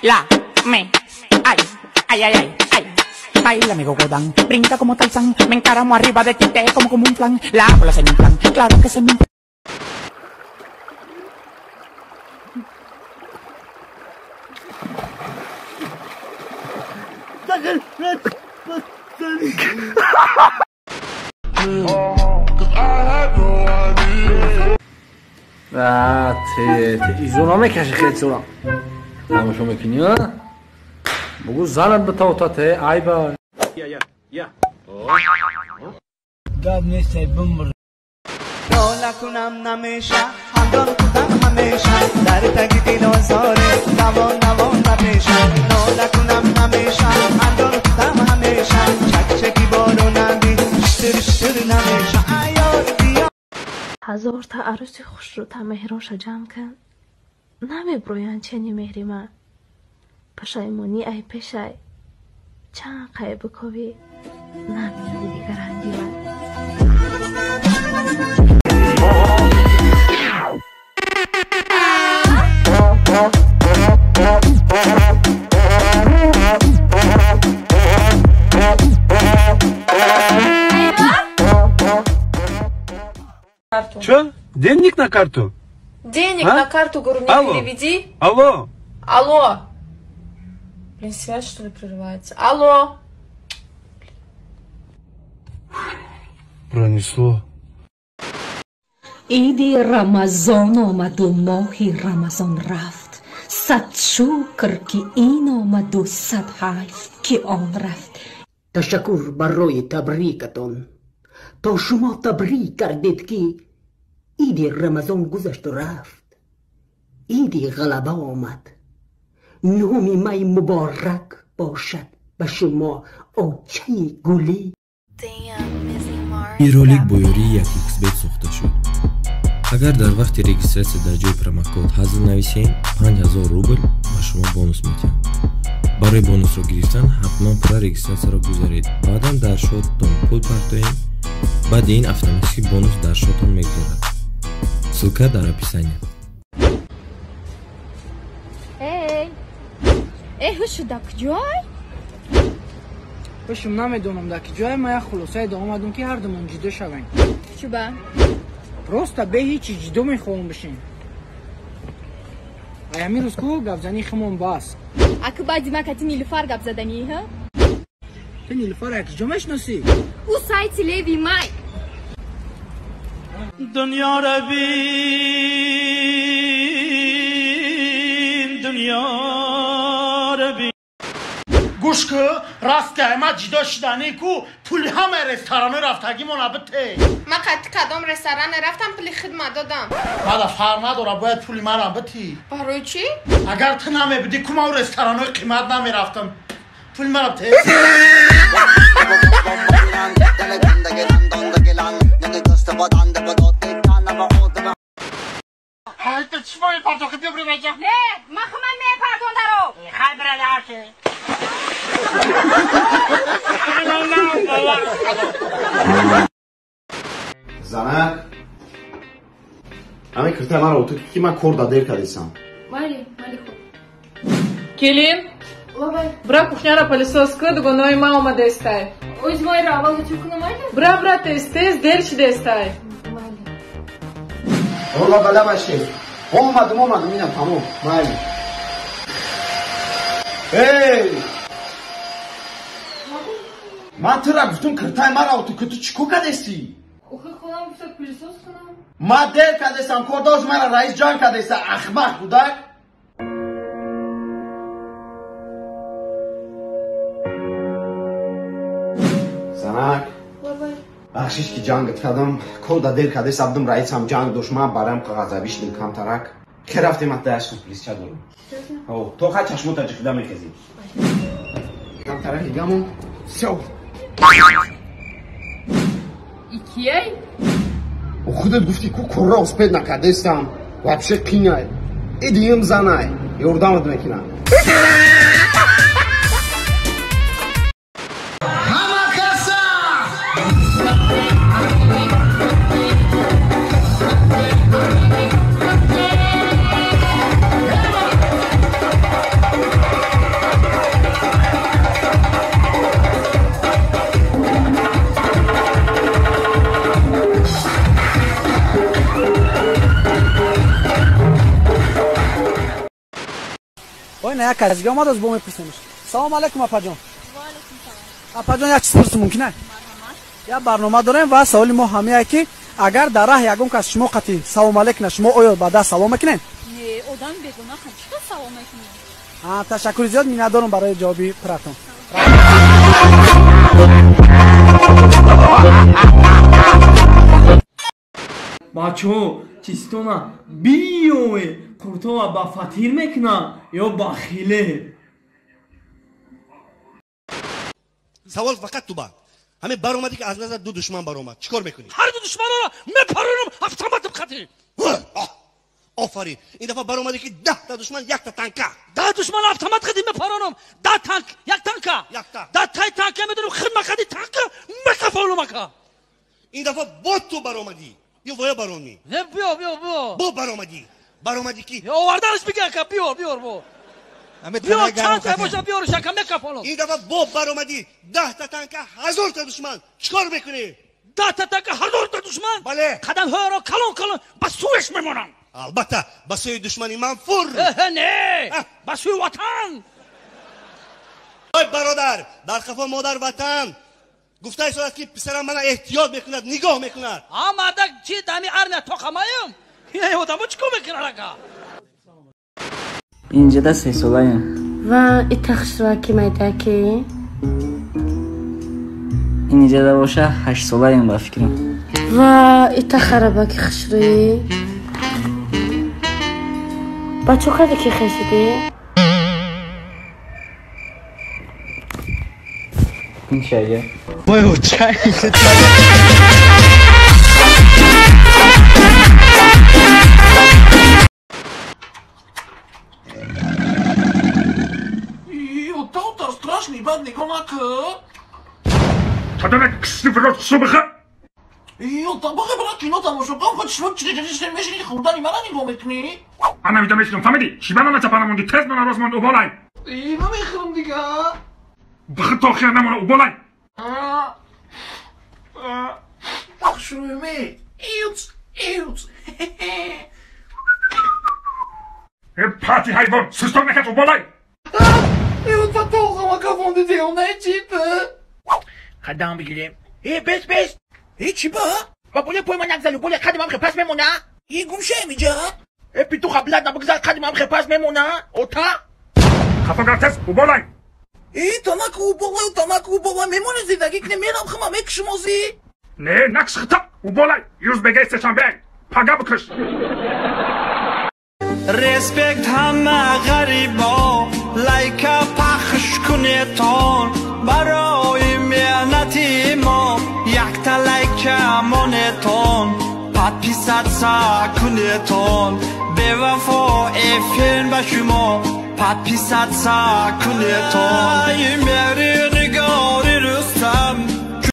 La, me, ay, ay, ay, ay, ay. Baila, amigo Godán, brinca como Tarzán, me encaramo arriba de ti, te como un flan. La bola se me inflan, claro que se me inflan. Изо намекаши хецура. Тамошо мекунӣ, а? Бугу занат битавтате, айба. Гап нестай бимр. Дола кунам намеша, ҳамдон кунам ҳамеша, дар таги дилозоре, давон давон напеша. Дола кунам намеша, ҳамдон кунам ҳамеша, чак-чаки боронанди, штир штир намеша. Айёр биё. Ҳазорта арӯси хушрӯта меҳроша ҷамъ кан, намеброянд чени меҳри ман. Пашаймонӣ ай пешай, чанд қай биковӣ, намеёби дигар ранги ман. Чё? Денег на карту? Денег а? На карту, говорю, мне Алло. Переведи. Алло. Алло. Блин, связь что ли прерывается? Алло. Пронесло. Иди Рамазон омаду моҳи Рамазон рафт. Сад шукр ки ин омаду сад ҳайф ки он рафт. Ташаккур барои табрикатон. То шумо табрик кардед ки иди Рамазон гузашту рафт. Иди ғалаба омад. Нуҳуми май муборак бошад ба шумо очаи гулӣ. Ин ролик бо ёрии 1xBet сохта шуд. Агар дар вақти регистратсия дар ҷои промокод ҳазл нависем, 5000 рубл ба шумо бонус медиҳам. Барои бонусро гирифтан ҳатман пурра регистратсияро гузаред. Баъдан дар шоттон пул партоед. Баъди ин автоматически бонус дар шоттон мегузарад. Ссылка дар описание. Эй! Эй, ҳушу да куҷой? Ҳушум намедонам да куҷой, ман як хулосае омадам ки ҳардумон ҷидо шавем. Чуба? Просто бе ҳичи ҷидо мехоҳам бишем. Ай ҳамин рӯз ку гапзании химон бас. Аку баъди ман кати Нилуфар гап заданӣ, ҳа? Ту Нилуфарро як куҷо мешиносӣ? Ӯ сайти леви май. Дунё рабин, дунё рабин. Гӯш ку, расти ай ман ҷидо шиданӣ ку, пули ҳамаи ресторанои рафтагимона бите. Ман қати кадом ресторане рафтам, пули хидмат додам. Мада фарқ надорад, бояд пули манам битӣ. Барои чӣ? Агар ту намебудӣ ку ман ресторанои қимат намерафтам. Пули манам те. Не, ман хуман мепартон даро. Хай бирадар. Занак, ҳамин киртаи маро оту ки ман кор да дер кардисам. Майли, майли хуб. Келин, бра кухняра пылесос кы, дугонои ма омадестай. Оз майра аввал утюг кунам майли? Бра, бра, тез, тез, дер шидестай. Майли. Ола бала баше. Омадам, омадам, ина тамом. Майли. Эй! Ман тура гуфтум киртаи маро оту ки, ту чӣ кор кардеси? Охи холам гуфта пылесос кунам. Ман дер кардесам, кор дошт, мара раис ҷанг кардеса, ахмақ кӯдак. Занак, бахшиш ки ҷангат кардам, кор да дер кардеса будам, раисам ҷанг дошт, ман барам қағазабӣ шудам камтарак. Хе рафтем ат дая сюрприз ча дорам. О, то ха чашмота ҷиқида мехезӣ. Камтарак дигамон. Всё. Икияй? Худат гуфтӣ ку корра успед накардестам. Вообще қинай. Идиим занай. Ёрдамат мекунам. Ҳама каса! Ой, на як кас дига омад, аз бо мепурсемш. Салом алейкум, апаҷон. Апаҷон, як чиз пурсум мумкин аст? Як барнома дорем ва саволи мо ҳамеае ки агар дар раҳ ягон кас шумо қатъи салом алейк на, шумо оё ба даст салом мекунед? Не, одам бегуна чӣ салом мекунед? Ташаккури зиёд, миннатдорам барои ҷавоби пурратон. Бачаҳо, чистона биёе, қуртова ба фатир мекунам ё ба хиле? Савол фақат ту ба ҳамин баромадӣ ки аз назар ду душман баромад, чӣ кор мекунӣ? Ҳар ду душманро мепаронам автоматом қатӣ. Офарин! Ин дафъа баромадӣ ки 10 та душман, якта танка. 10 душман автомат қадӣ мепаронам, 10 танк, як танка. Якта. Да тай танка медонам, хидма қадӣ танка мекафонам ака. Ин дафъа бо ту баромадӣ ё воя баромӣ? Не, биё, биё, биё. Бо баромадӣ. Баромадӣ ки оварданаш биги ака, биёр, биёр бо. Биёр, чанд та боша биёрш ака, мекафонам. Ин дафъа бо баромадӣ, 10 та танка, 1000 та душман, чӣ кор мекунӣ? 10 та танка, 1000 та душман? Бале. Қадамҳоро калон калон ба сӯяш мемонам. Албатта, ба сӯи душмани манфур. Не, ба сӯи ватан. Ой бародар, дар қафо модар ватан гуфта истодааст ки писарам мана эҳтиёт мекунад, нигоҳ мекунад. А мардак чи дами армия тоқамаем? Одамо чӣ кор мекунад ака? Инҷода сесолаем. Ва ита хушрӯаки майдаки? Инҷода боша ҳаштсолаем ба фикрам. Ва ита харабаки хушрӯӣ? Ба чӣ қадр ки хесидӣ? Ин чая? Вой, чай. Страшный бад нигоҳ накун. Тадана кисли фирот субха. Ё табақи бара кино тамошо кун, худ шумо чиричиричир мешини, хӯрдани мана нигоҳ мекунӣ? Ана вида мешинам, фаҳмидӣ? Чӣ ба мана чапана монди, тез мана рост монд, уболай. И ма мехӯрам дига. Бихӯр то охир намона, уболай. Хушрӯйме. Иуц, иуц. Э пати ҳайвон, сустон накард, уболай. Қадам бигирем. Э, бес, бес. Э, чӣ ба? Ба боле пой ма нагзалю, боле қади мам хепас мемона. Э, гум ша инҷа. Э, питуха блад набигзар, қади мам хепас мемона. Ота? Хафа гар, тез, уболай. Э, танаку уболай, танаку уболай, мемони зиндагӣ кне, мерам хама мекушим озӣ. Не, накш хита, уболай. Юз бегай сешанбе. Пага бикуш. Респект ҳама ғарибо, лайка пахш кунетон барои меҳнати мо, якта лайка монетон, подписаться кунетон. Бевафо эфир ба шумо, подписаться кунетон. Мери нигори Рустам.